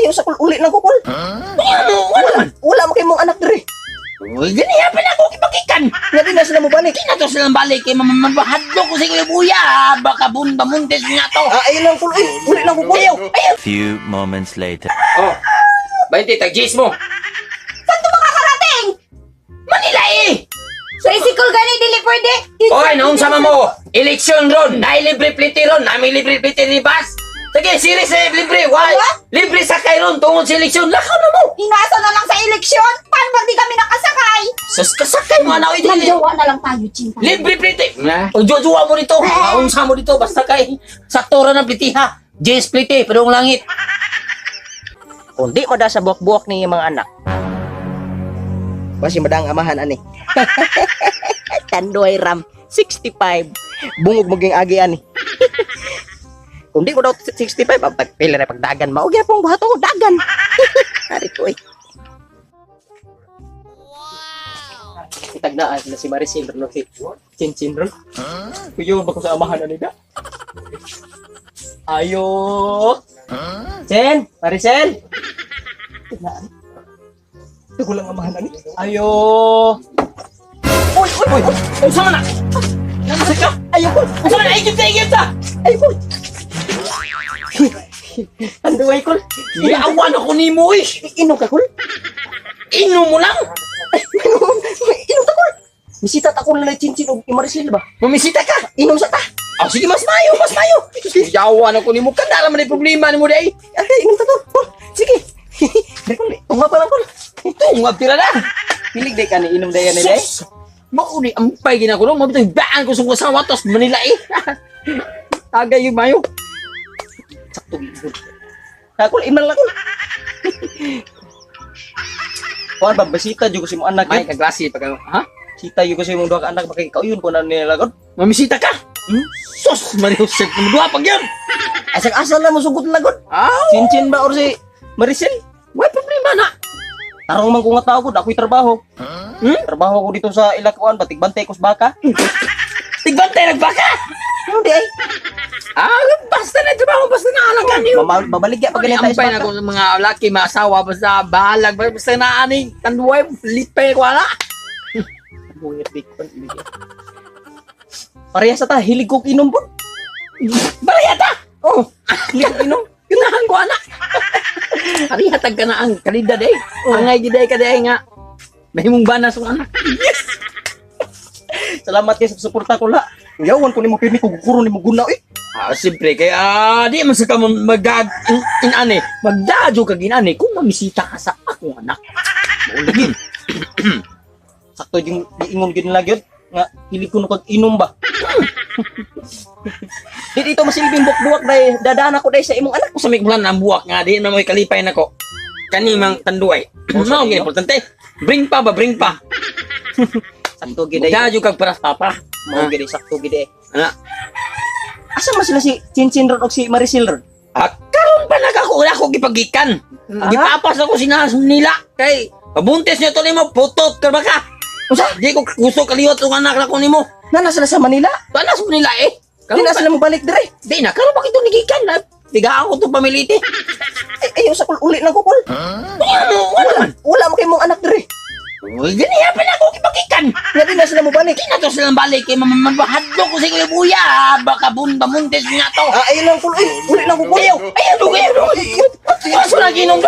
Ayaw sa kul, uli lang ko kul. Ano? Wala man. Wala mo kay mong anak diri. Uy, ganiya pa na ako gipagikan. Nga di na sila mo balik. Di na to silang balik kay mamahadlo ko sa iyong buya. Baka bunda muntis nga to. Ah, ayaw lang kul, ay, uli lang ko kul. Ayaw, ayaw. Few moments later. Oh, 20, tag-gis mo. Saan to makakarating? Manila eh! Tricycle gani, dili pwede. Oy, noong sama mo, eleksyon ron, nailibre pliti ron, nami libre pliti ni Bas. Sige, series eh, libre, why? What? Libre sa kay ron, tungod sa eleksyon, lakaw na mo! Inasa na lang sa eleksyon. Paano pag di kami nakasakay? Sus, kasakay mo na, oy, dili. Magjowa na lang tayo, Chinta. Libre pliti! O, jojowa mo dito, maunsa mo dito, basta kay sakto ra ng plitiha. Jess pliti, pero ang langit. Kung di mo da sa buwak-buwak ni mga anak. Basi madang amahan ani. Tanduay ram 65. Bungog maging agi ani. Kung di ko daw 65, ang pagpila na pagdagan mao gyapon buhaton ko dagan. Ari ko eh. Itagnaan sila si Maricel ron si Chinchin ron. Kuyo ba ko sa amahan ani da? Ayo. Chen, Maricel. Tagnaan. Ito ko lang amahan ani. Ayo. Uy, uy, uy. Uy, Unsa man na? Nasa ka? Ayo ko. Unsa man na? Igib ta, igib ta! Ayo ko. Anduay ko. Iawan ako nimo eh! Inom ka kul. Inom mo lang! Inom, inom ta kul. Misita ta ko na Chinchin og Maricel ba? Mamisita ka! Inom sa ta. Ah, sige, mas mayo, mas mayo! Yawan ako nimo, kada man ang problema nimo day. Ay, inom ta to. Oh, sige. Dili kul, tunga pa lang kul. Tungag tira na! Pilig day ka ni inom day ani day. Sus! Mauni, ampay gina ko no. Mabitong baan ko sa kusawa tos Manila eh. Tagay yung mayo. Sakto gid. Ako iman lang kul. Kuan ba basita jud ko si mo anak May yun. kaglasi pag ha? Sita jud ko si mong duha ka anak bakay kauyon ko na nila gud. Mamisita ka? Hmm? Sus, Mario Joseph, duha pag yun. Asag asa na mo sugot na gud. Aw, Chinchin ba or si Maricel? may problema na. Tarong man ko nga tao gud, ako'y trabaho. Hmm? Trabaho ko dito sa Ilakuan, batig-bantay ko sa baka. Tigbantay nagbaka. Ano di ay? Ah, basta na trabaho, basta na alang ka niyo. Mabaligya pag ganyan tayo sa Ampay na baka. ko sa mga laki, mga asawa, basta bahalag, basta na ani, tanduay, lipay ko ala. Bungit di ko. Pareha sa ta, hilig kong inom po. Baraya ta! Oh, hilig kong inom. Ganahan ko anak. Arihatag ka na ang kalidad eh. Angay giday ka day nga. Mahimong banas ang anak. Salamat kay sa suporta ko la. Yawan ko nimo pirmi ko gukuro nimo guna eh. Ah, siyempre kaya di man sa ka magdag inane, magdadyo ka ginani kung mamisita ka sa akong anak. Mauligin. Sakto yung giingon gyud nila gyud nga hilig ko no kag inom ba. Di dito masilbing buwak-buwak dai dadaan ako dai sa imong anak. Kung sa may bulan ang buwak nga di na mo'y kalipay nako. Kani mang tanduay. Oh, sa Mao gyud iyo? importante. Bring pa ba bring pa. Sakto gyud dai. Magdadyo kag paras papa. Mao gyud sakto gyud eh. Ana. Asa man sila si Chinchin ron og si Maricel ron? Ah, karon pa nagako wala ko gipagikan. Ah? Gipapas ako sinas nila kay pabuntis niyo to nimo putot ka ba ka? Unsa? Di ko gusto kaliwat ang anak nako nimo. Nana sila sa Manila? Tanas mo nila eh. Di Karon na pa, sila mobalik dire. di na karon pa kito nigikan na. Tigaan ko to pamiliti. Ay, ayaw sa kul, uli lang ko kul. Ano? Wala man. Wala mo kay mong anak dire. Uy, ganiya pa na ako gipagikan. Nga di na sila mobalik. Di na to silang balik kay mamahadlo ko sa iyong buya. Baka bunda muntis nga to. Ah, ayaw lang kul, ay, uli lang ko kul. Ayaw, ayaw, ayaw, ayaw. Kaso lagi nung